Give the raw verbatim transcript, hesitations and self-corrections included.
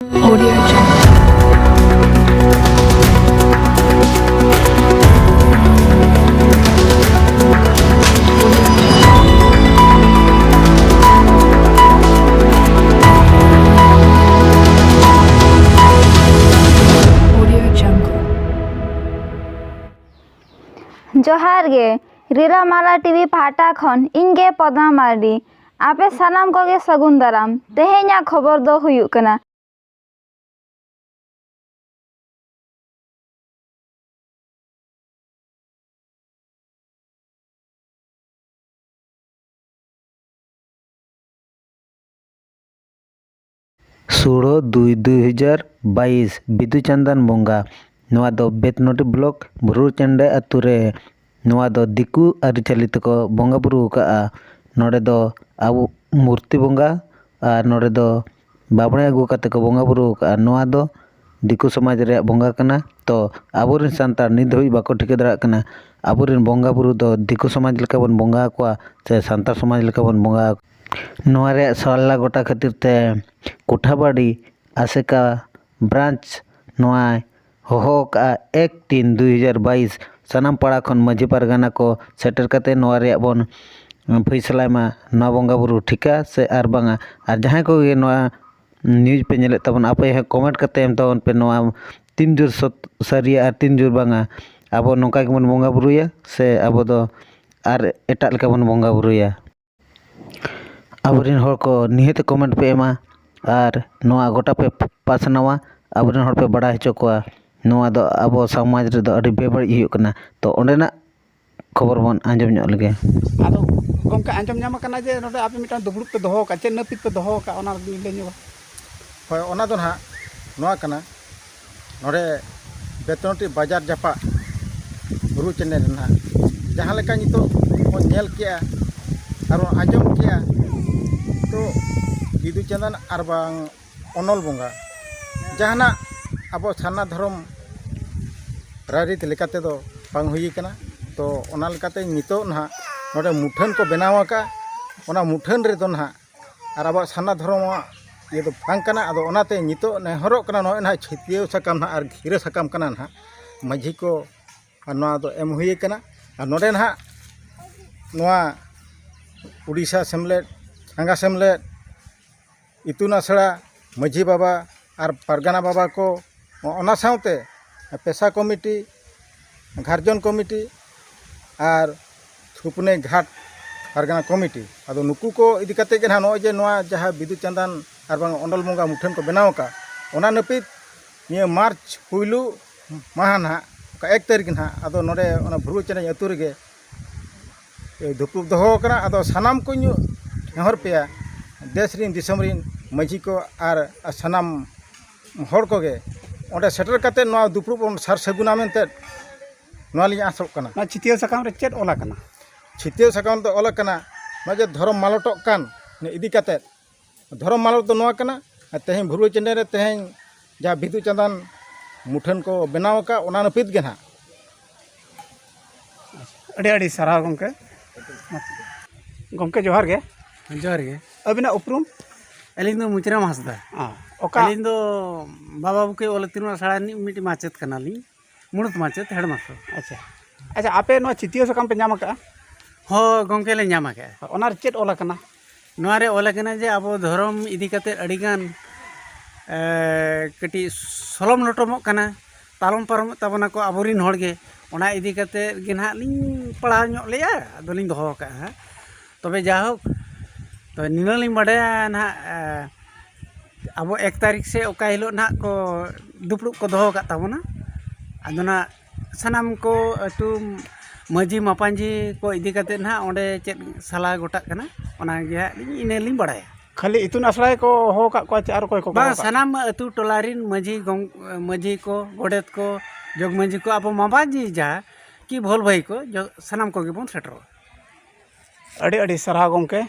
Audio Jungle. Audio Jungle. ᱡᱚᱦᱟᱨ ᱜᱮ, ᱨᱤᱨᱟᱢᱟᱞᱟ TV ᱯᱟᱦᱴᱟ ᱠᱷᱚᱱ ᱤᱧ ᱜᱮ ᱯᱚᱫᱢᱟ ᱢᱟᱨᱰᱤ᱾ ᱟᱯᱮ ᱥᱟᱱᱟᱢ ᱠᱚᱜᱮ ᱥᱟᱹᱜᱩᱱ ᱫᱟᱨᱟᱢ᱾ ᱛᱮᱦᱮᱧᱟᱜ ᱠᱷᱚᱵᱚᱨ ᱫᱚ ᱦᱩᱭᱩᱜ ᱠᱟᱱᱟ, ᱥᱳᱞᱳ ᱫᱩᱭ ᱫᱩᱭ ᱦᱟᱡᱟᱨ ᱵᱟᱭᱤᱥ, ᱵᱤᱫᱩ ᱪᱟᱸᱫᱟᱱ ᱵᱚᱸᱜᱟ᱾ ᱱᱚᱣᱟ ᱫᱚ ᱵᱮᱛᱱᱚᱴᱤ ᱵᱞᱚᱠ ᱵᱷᱩᱨᱩ ᱪᱟᱱᱰᱮ ᱟᱛᱳ ᱨᱮ᱾ ᱱᱚᱣᱟ ᱫᱚ ᱫᱤᱠᱩ ᱟᱹᱨᱤᱪᱟᱹᱞᱤ ᱛᱮᱠᱚ ᱵᱚᱸᱜᱟ ᱵᱩᱨᱩ ᱟᱠᱟᱜᱼᱟ᱾ ᱱᱚᱰᱮ ᱫᱚ ᱟᱵᱚ ᱢᱩᱨᱛᱤ ᱵᱚᱸᱜᱟ ᱟᱨ ᱱᱚᱰᱮ ᱫᱚ ᱵᱟᱵᱽᱲᱮ ᱟᱹᱜᱩ ᱠᱟᱛᱮ ᱠᱚ ᱵᱚᱸᱜᱟ ᱵᱩᱨᱩ ᱟᱠᱟᱜᱼᱟ᱾ ᱱᱚᱣᱟ ᱫᱚ ᱫᱤᱠᱩ ᱥᱚᱢᱟᱡᱽ ᱨᱮᱭᱟᱜ ᱵᱚᱸᱜᱟ ᱠᱟᱱᱟ᱾ ᱛᱚ ᱟᱵᱚᱨᱮᱱ ᱥᱟᱱᱛᱟᱲ ᱱᱤᱛ ᱫᱷᱟᱹᱵᱤᱡ ᱵᱟᱠᱚ ᱴᱷᱤᱠᱟᱹ ᱫᱟᱲᱮᱭᱟᱜ ᱠᱟᱱᱟ ᱟᱵᱚᱨᱮᱱ ᱵᱚᱸᱜᱟ ᱵᱩᱨᱩ ᱫᱚ ᱫᱤᱠᱩ ᱥᱚᱢᱟᱡᱽ ᱞᱮᱠᱟ ᱵᱚᱱ ᱵᱚᱸᱜᱟ ᱟᱠᱚᱣᱟ ᱥᱮ ᱥᱟᱱᱛᱟᱲ ᱥᱚᱢᱟᱡᱽ ᱞᱮᱠᱟ ᱵᱚᱱ ᱵᱚᱸᱜᱟ ᱟᱠᱚᱣᱟ᱾ ᱱᱚᱣᱟ ᱨᱮᱭᱟᱜ ᱥᱟᱞᱟ ᱜᱚᱴᱟ ᱠᱷᱟᱹᱛᱤᱨ ᱛᱮ ᱠᱳᱴᱷᱟᱵᱟᱲᱤ ᱟᱥᱮᱠᱟ ᱵᱨᱟᱧᱪ ᱱᱚᱣᱟᱭ ᱦᱚᱦᱚ ᱟᱠᱟᱫᱼᱟ ᱮᱠ ᱛᱤᱱ ᱫᱩᱭ ᱦᱟᱡᱟᱨ ᱵᱟᱭᱤᱥ᱾ ᱥᱟᱱᱟᱢ ᱯᱟᱲᱟ ᱠᱷᱚᱱ ᱢᱟᱹᱡᱷᱤ ᱯᱟᱨᱜᱟᱱᱟ ᱠᱚ ᱥᱮᱴᱮᱨ ᱠᱟᱛᱮ ᱱᱚᱣᱟ ᱨᱮᱭᱟᱜ ᱵᱚᱱ ᱯᱷᱟᱭᱥᱟᱞᱟᱭ ᱢᱟ, ᱱᱚᱣᱟ ᱵᱚᱸᱜᱟ ᱵᱩᱨᱩ ᱴᱷᱤᱠᱟ ᱥᱮ ᱟᱨ ᱵᱟᱝᱟ᱾ ᱟᱨ ᱡᱟᱦᱟᱸᱭ ᱠᱚᱜᱮ ᱱᱚᱣᱟ ᱱᱤᱭᱩᱡᱽ ᱯᱮ ᱧᱮᱞᱮᱫ ᱛᱟᱵᱚᱱᱟ, ᱟᱯᱮ ᱦᱚᱸ ᱠᱚᱢᱮᱱᱴ ᱠᱟᱛᱮ ᱮᱢ ᱛᱟᱵᱚᱱ ᱯᱮ, ᱱᱚᱣᱟ ᱛᱤᱱ ᱡᱳᱨ ᱥᱚᱛ-, ᱥᱟᱹᱨᱤᱭᱟ ᱟᱨ ᱛᱤᱱ ᱡᱳᱨ ᱵᱟᱝᱟ᱾ ᱟᱵᱚ ᱱᱚᱝᱠᱟ ᱜᱮᱵᱚᱱ ᱵᱚᱸᱜᱟ ᱵᱩᱨᱩᱭᱟ ᱥᱮ ᱟᱵᱚ ᱫᱚ ᱟᱨ ᱮᱴᱟᱜ ᱞᱮᱠᱟ ᱵᱚᱱ ᱵᱚᱸᱜᱟ ᱵᱩᱨᱩᱭᱟ? ᱟᱵᱚᱨᱮᱱ ᱦᱚᱲ ᱠᱚ ᱱᱤᱦᱟᱹᱛ ᱠᱚᱢᱮᱱᱴ ᱯᱮ ᱮᱢᱟ ᱟᱨ ᱱᱚᱣᱟ ᱜᱚᱴᱟ ᱯᱮ ᱯᱟᱥᱱᱟᱣᱟ, ᱟᱵᱚᱨᱮᱱ ᱦᱚᱲ ᱯᱮ ᱵᱟᱲᱟᱭ ᱦᱚᱪᱚ ᱠᱚᱣᱟ᱾ ᱱᱚᱣᱟ ᱫᱚ ᱟᱵᱚ ᱥᱚᱢᱟᱡᱽ ᱨᱮᱫᱚ ᱟᱹᱰᱤ ᱵᱮᱵᱟᱹᱲᱤᱡ ᱦᱩᱭᱩᱜ ᱠᱟᱱᱟ᱾ ᱛᱚ ᱚᱸᱰᱮᱱᱟᱜ ᱠᱷᱚᱵᱚᱨ ᱵᱚᱱ ᱟᱸᱡᱚᱢ ᱧᱚᱜ ᱞᱮᱜᱮ᱾ ᱟᱫᱚ ᱜᱚᱢᱠᱮ, ᱟᱸᱡᱚᱢ ᱧᱟᱢ ᱟᱠᱟᱱᱟ ᱡᱮ ᱱᱚᱰᱮ ᱟᱯᱮ ᱢᱤᱫᱴᱟᱝ ᱫᱩᱯᱲᱩᱵ ᱯᱮ ᱫᱚᱦᱚ ᱟᱠᱟᱫ, ᱪᱮᱫ ᱱᱟᱹᱯᱤᱛ ᱯᱮ ᱫᱚᱦᱚ ᱟᱠᱟᱫ, ᱚᱱᱟ ᱞᱟᱹᱭ ᱧᱚᱜᱟ᱾ ᱦᱳᱭ, ᱚᱱᱟ ᱫᱚ ᱱᱟᱦᱟᱜ ᱱᱚᱣᱟ ᱠᱟᱱᱟ, ᱱᱚᱰᱮ ᱵᱮᱛᱱᱚᱴᱤ ᱵᱟᱡᱟᱨ ᱡᱟᱯᱟᱜ ᱵᱩᱨᱩ ᱪᱮᱱᱮᱞ ᱨᱮ ᱱᱟᱦᱟᱜ ᱡᱟᱦᱟᱸ ᱞᱮᱠᱟ ᱱᱤᱛᱚᱜ ᱵᱚᱱ ᱧᱮᱞ ᱠᱮᱜᱼᱟ ᱟᱨ ᱵᱚᱱ ᱟᱸᱡᱚᱢ ᱠᱮᱜᱼᱟ, ᱛᱚ ᱵᱤᱫᱩ ᱪᱟᱸᱫᱟᱱ ᱟᱨ ᱵᱟᱝ ᱚᱱᱚᱞ ᱵᱚᱸᱜᱟ ᱡᱟᱦᱟᱱᱟᱜ ᱟᱵᱚ ᱥᱟᱨᱱᱟ ᱫᱷᱚᱨᱚᱢ ᱨᱟᱭᱨᱤᱛ ᱞᱮᱠᱟ ᱛᱮᱫᱚ ᱵᱟᱝ ᱦᱩᱭ ᱟᱠᱟᱱᱟ᱾ ᱛᱚ ᱚᱱᱟ ᱞᱮᱠᱟᱛᱮ ᱱᱤᱛᱚᱜ ᱱᱟᱦᱟᱜ ᱱᱚᱰᱮ ᱢᱩᱴᱷᱟᱹᱱ ᱠᱚ ᱵᱮᱱᱟᱣ ᱟᱠᱟᱫᱼᱟ, ᱚᱱᱟ ᱢᱩᱴᱷᱟᱹᱱ ᱨᱮᱫᱚ ᱱᱟᱦᱟᱜ ᱟᱨ ᱟᱵᱚᱣᱟᱜ ᱥᱟᱨᱱᱟ ᱫᱷᱚᱨᱚᱢᱟᱜ ᱤᱭᱟᱹ ᱫᱚ ᱵᱟᱝ ᱠᱟᱱᱟ᱾ ᱟᱫᱚ ᱚᱱᱟᱛᱮ ᱱᱤᱛᱚᱜ ᱱᱮᱦᱚᱨᱚᱜ ᱠᱟᱱᱟ, ᱱᱚᱜᱼᱚᱭ ᱱᱟᱦᱟᱜ ᱪᱷᱟᱹᱛᱭᱟᱹᱣ ᱥᱟᱠᱟᱢ ᱱᱟᱦᱟᱜ ᱟᱨ ᱜᱤᱨᱟᱹ ᱥᱟᱠᱟᱢ ᱠᱟᱱᱟ ᱱᱟᱦᱟᱜ ᱢᱟᱹᱡᱷᱤ ᱠᱚ, ᱟᱨ ᱱᱚᱣᱟ ᱫᱚ ᱮᱢ ᱦᱩᱭ ᱟᱠᱟᱱᱟ᱾ ᱟᱨ ᱱᱚᱰᱮ ᱱᱟᱦᱟᱜ ᱱᱚᱣᱟ ᱩᱰᱤᱥᱟ ᱥᱮᱢᱞᱮᱫ, ᱪᱟᱸᱜᱟ ᱥᱮᱢᱞᱮᱫ, ᱤᱛᱩᱱ ᱟᱥᱲᱟ, ᱢᱟᱹᱡᱷᱤ ᱵᱟᱵᱟ ᱟᱨ ᱯᱟᱨᱜᱟᱱᱟ ᱵᱟᱵᱟ ᱠᱚ, ᱚᱱᱟ ᱥᱟᱶᱛᱮ ᱯᱮᱥᱟ ᱠᱚᱢᱤᱴᱤ, ᱜᱷᱟᱨᱡᱚᱱ ᱠᱚᱢᱤᱴᱤ ᱟᱨ ᱛᱷᱩᱯᱱᱟᱹᱭ ᱜᱷᱟᱴ ᱯᱟᱨᱜᱟᱱᱟ ᱠᱚᱢᱤᱴᱤ, ᱟᱫᱚ ᱱᱩᱠᱩ ᱠᱚ ᱤᱫᱤ ᱠᱟᱛᱮ ᱜᱮ ᱱᱟᱦᱟᱜ ᱱᱚᱜᱼᱚᱭ ᱡᱮ ᱱᱚᱣᱟ ᱡᱟᱦᱟᱸ ᱵᱤᱫᱩ ᱪᱟᱸᱫᱟᱱ ᱟᱨ ᱵᱟᱝ ᱚᱸᱰᱚᱞ ᱵᱚᱸᱜᱟ ᱢᱩᱴᱷᱟᱹᱱ ᱠᱚ ᱵᱮᱱᱟᱣ ᱟᱠᱟᱫ, ᱚᱱᱟ ᱱᱟᱹᱯᱤᱛ ᱱᱤᱭᱟᱹ ᱢᱟᱨᱪ ᱯᱩᱭᱞᱩ ᱢᱟᱦᱟ ᱱᱟᱦᱟᱜ, ᱚᱠᱟ ᱮᱠ ᱛᱟᱹᱨᱤᱠᱷ ᱱᱟᱦᱟᱜ, ᱟᱫᱚ ᱱᱚᱰᱮ ᱚᱱᱟ ᱵᱷᱩᱨᱩ ᱪᱮᱱᱮᱧ ᱟᱹᱛᱩ ᱨᱮᱜᱮ ᱫᱩᱯᱲᱩᱵ ᱫᱚᱦᱚ ᱟᱠᱟᱱᱟ᱾ ᱟᱫᱚ ᱥᱟᱱᱟᱢ ᱠᱚᱧ ᱱᱮᱦᱚᱨ ᱯᱮᱭᱟ, ᱫᱮᱥ ᱨᱤᱱ, ᱫᱤᱥᱚᱢ ᱨᱤᱱ ᱢᱟᱹᱡᱷᱤ ᱠᱚ ᱟᱨ ᱥᱟᱱᱟᱢ ᱦᱚᱲ ᱠᱚᱜᱮ ᱚᱸᱰᱮ ᱥᱮᱴᱮᱨ ᱠᱟᱛᱮ ᱱᱚᱣᱟ ᱫᱩᱯᱲᱩᱵ ᱵᱚᱱ ᱥᱟᱨ ᱥᱟᱹᱜᱩᱱᱟ ᱢᱮᱱᱛᱮ ᱱᱚᱣᱟ ᱞᱤᱧ ᱟᱥᱚᱜ ᱠᱟᱱᱟ᱾ ᱱᱚᱣᱟ ᱪᱷᱟᱹᱛᱭᱟᱹᱣ ᱥᱟᱠᱟᱢ ᱨᱮ ᱪᱮᱫ ᱚᱞ ᱟᱠᱟᱱᱟ? ᱪᱷᱟᱹᱛᱭᱟᱹᱣ ᱥᱟᱠᱟᱢ ᱫᱚ ᱚᱞ ᱟᱠᱟᱱᱟ, ᱱᱚᱣᱟ ᱡᱮ ᱫᱷᱚᱨᱚᱢ ᱢᱟᱞᱚᱴᱚᱜ ᱠᱟᱱ ᱤᱫᱤ ᱠᱟᱛᱮ᱾ ᱫᱷᱚᱨᱚᱢ ᱢᱟᱞᱚᱴ ᱫᱚ ᱱᱚᱣᱟ ᱠᱟᱱᱟ, ᱟᱨ ᱛᱮᱦᱮᱧ ᱵᱷᱩᱨᱩ ᱪᱮᱱᱮ ᱨᱮ ᱛᱮᱦᱮᱧ ᱡᱟᱦᱟᱸ ᱵᱤᱫᱩ ᱪᱟᱸᱫᱟᱱ ᱢᱩᱴᱷᱟᱹᱱ ᱠᱚ ᱵᱮᱱᱟᱣ ᱟᱠᱟᱫ, ᱚᱱᱟ ᱱᱟᱹᱯᱤᱛ ᱜᱮ ᱱᱟᱦᱟᱜ᱾ ᱟᱹᱰᱤ ᱟᱹᱰᱤ ᱥᱟᱨᱦᱟᱣ ᱜᱚᱢᱠᱮ᱾ ᱜᱚᱢᱠᱮ ᱡᱚᱦᱟᱨ ᱜᱮ᱾ ᱡᱚᱦᱟᱨ ᱜᱮ᱾ ᱟᱹᱵᱤᱱᱟᱜ ᱩᱯᱨᱩᱢ? ᱟᱹᱞᱤᱧ ᱫᱚ ᱢᱩᱪᱨᱟᱢ ᱦᱟᱸᱥᱫᱟ᱾ ᱦᱮᱸ, ᱚᱠᱟ? ᱟᱹᱞᱤᱧ ᱫᱚ ᱵᱟᱵᱟ ᱵᱩᱠᱟᱹᱭ ᱚᱞ ᱤᱛᱩᱱ ᱟᱥᱲᱟ ᱨᱤᱱᱤᱡ ᱢᱤᱫᱴᱤᱡ ᱢᱟᱪᱮᱫ ᱠᱟᱱᱟᱞᱤᱧ, ᱢᱩᱬᱩᱛ ᱢᱟᱪᱮᱫ, ᱦᱮᱰᱢᱟᱥᱴᱟᱨ᱾ ᱟᱪᱪᱷᱟ, ᱟᱪᱪᱷᱟ, ᱟᱯᱮ ᱱᱚᱣᱟ ᱪᱷᱟᱹᱛᱭᱟᱹᱣ ᱥᱟᱠᱟᱢ ᱯᱮ ᱧᱟᱢ ᱟᱠᱟᱫᱼᱟ? ᱦᱚᱸ ᱜᱚᱢᱠᱮ, ᱞᱮ ᱧᱟᱢ ᱟᱠᱟᱫᱼᱟ᱾ ᱚᱱᱟ ᱨᱮ ᱪᱮᱫ ᱚᱞ ᱟᱠᱟᱱᱟ? ᱱᱚᱣᱟ ᱨᱮ ᱚᱞ ᱟᱠᱟᱱᱟ ᱡᱮ ᱟᱵᱚ ᱫᱷᱚᱨᱚᱢ ᱤᱫᱤ ᱠᱟᱛᱮ ᱟᱹᱰᱤᱜᱟᱱ, ᱮ, ᱠᱟᱹᱴᱤᱡ ᱥᱚᱞᱚᱢ ᱞᱚᱴᱚᱢᱚᱜ ᱠᱟᱱᱟ, ᱛᱟᱞᱚᱢ ᱯᱟᱨᱚᱢᱚᱜ ᱛᱟᱵᱚᱱᱟ ᱠᱚ ᱟᱵᱚᱨᱮᱱ ᱦᱚᱲ ᱜᱮ᱾ ᱚᱱᱟ ᱤᱫᱤ ᱠᱟᱛᱮ ᱜᱮ ᱱᱟᱦᱟᱜ ᱞᱤᱧ ᱯᱟᱲᱦᱟᱣ ᱧᱚᱜ ᱞᱮᱜᱼᱟ, ᱟᱫᱚᱞᱤᱧ ᱫᱚᱦᱚ ᱟᱠᱟᱫᱼᱟ ᱦᱟᱸᱜ᱾ ᱛᱚᱵᱮ ᱡᱟᱭᱦᱳᱠ, ᱛᱚᱵᱮ ᱱᱤᱱᱟᱹᱜ ᱞᱤᱧ ᱵᱟᱰᱟᱭᱟ ᱱᱟᱦᱟᱜ, ᱮ, ᱟᱵᱚ ᱮᱠ ᱛᱟᱹᱨᱤᱠᱷ ᱥᱮ ᱚᱠᱟ ᱦᱤᱞᱳᱜ ᱱᱟᱦᱟᱜ ᱠᱚ ᱫᱩᱯᱲᱩᱵ ᱠᱚ ᱫᱚᱦᱚ ᱟᱠᱟᱫ ᱛᱟᱵᱚᱱᱟ, ᱟᱫᱚ ᱱᱟᱦᱟᱜ ᱥᱟᱱᱟᱢ ᱠᱚ ᱟᱹᱛᱩ ᱢᱟᱹᱡᱷᱤ ᱢᱟᱯᱟᱧᱡᱷᱤ ᱠᱚ ᱤᱫᱤ ᱠᱟᱛᱮ ᱱᱟᱦᱟᱜ ᱚᱸᱰᱮ ᱪᱮᱫ ᱥᱟᱞᱟ ᱜᱚᱴᱟᱜ ᱠᱟᱱᱟ, ᱚᱱᱟ ᱜᱮ ᱦᱟᱸᱜ ᱞᱤᱧ, ᱤᱱᱟᱹ ᱞᱤᱧ ᱵᱟᱲᱟᱭᱟ᱾ ᱠᱷᱟᱹᱞᱤ ᱤᱛᱩᱱ ᱟᱥᱲᱟ ᱜᱮᱠᱚ ᱦᱚᱦᱚ ᱟᱠᱟᱫ ᱠᱚᱣᱟ ᱪᱮ ᱟᱨ ᱚᱠᱚᱭ ᱠᱚ ᱵᱟᱝ, ᱦᱚᱦᱚ ᱟᱠᱟᱫ? ᱥᱟᱱᱟᱢ ᱟᱹᱛᱩ ᱴᱚᱞᱟ ᱨᱮᱱ ᱢᱟᱹᱡᱷᱤ ᱜᱚᱝ-, ᱢᱟᱹᱡᱷᱤ ᱠᱚ, ᱜᱚᱰᱮᱛ ᱠᱚ, ᱡᱚᱜᱽ ᱢᱟᱹᱡᱷᱤ ᱠᱚ, ᱟᱵᱚ ᱢᱟᱯᱟᱧᱡᱷᱤ ᱡᱟᱦᱟᱸ ᱠᱤ ᱵᱷᱚᱞ ᱵᱷᱟᱹᱭ ᱠᱚ, ᱡᱚ-, ᱥᱟᱱᱟᱢ ᱠᱚᱜᱮ ᱵᱚᱱ ᱥᱮᱴᱮᱨᱚᱜᱼᱟ᱾ ᱟᱹᱰᱤ ᱟᱹᱰᱤ ᱥᱟᱨᱦᱟᱣ ᱜᱚᱢᱠᱮ᱾